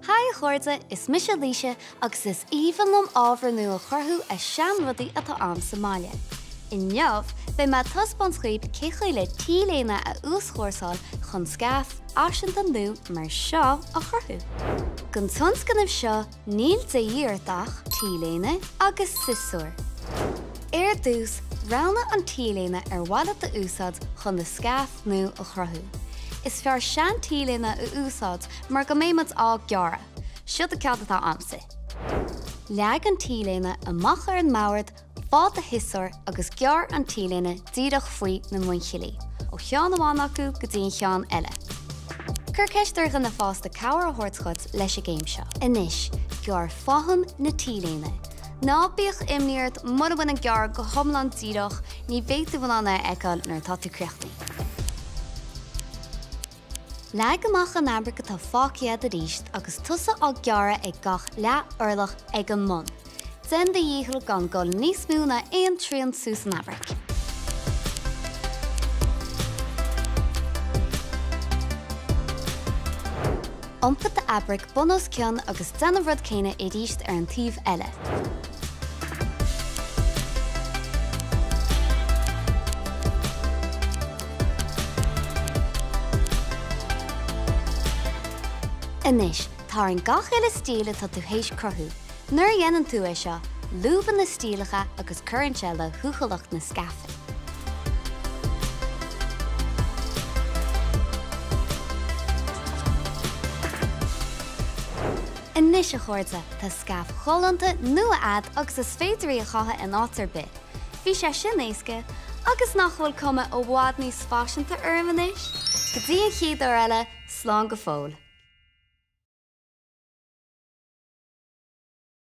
Haigh a chairde, is mise Laoise agus is aoibhinn liom ábhar nua a chruthú as sean-rudaí atá a'm sa mbaile. Inniu, beidh mé ag taispeáint dhaoib cé chaoi le t-léine a uaschúrsáil chun scaif fhaiseanta nua mar seo a chruthú. Don tionscnamh seo, Níl de dhíth ort ach T-léine agus siosúr. Ar dtús, roghnaigh an T-léine ar mhaith leat a úsáid chun do scaif nua a chruthú. Is fearr sean T-léine a úsáid mar go mbeidh muid á gearradh. Seo an ceann atá a'msa. Leag an T-léine amach ar an mbord Faigh do shiosúr agus gearr an T-léine díreach faoi na muinchillí, ó cheann amháin acu go dtí an cheann eile. Cuir ceist ar dhuine fásta cabhair a thabhairt dhuit leis an gcéim seo. Anois, gearr fothain na T-léine. Ná bíodh imní ort mura bhfuil an gearradh go hiomlán díreach, ní bheidh tú in ann é a fheiceáil nuair atá tú críochnaithe. Leag amach an fhabraic atá fágtha agat arís agus tusa á gearradh ag gach leath-orlach ag an mbun. Déan do dhícheall gan dul níos mó ná aon trian suas an fhabraic. Iompaigh d'fhabraic bun os cionn agus déan an rud céanna arís ar an taobh eile. Anois, tarraing gach uile stíl atá tú théis cruthú. Nuair a dhéanann tú é seo, lúbann na stíleacha agus cuireann sé le huathúlacht na scaife. Anois, a chairde, tá scaif ghalánta nua a'd agus is féidir í a chaitheamh in áit ar bith. Bhí sé sin éasca, agus nach bhfuil cuma i bhfad níos faiseanta orm anois? Go dtí an chéad uair eile, slán go fóill.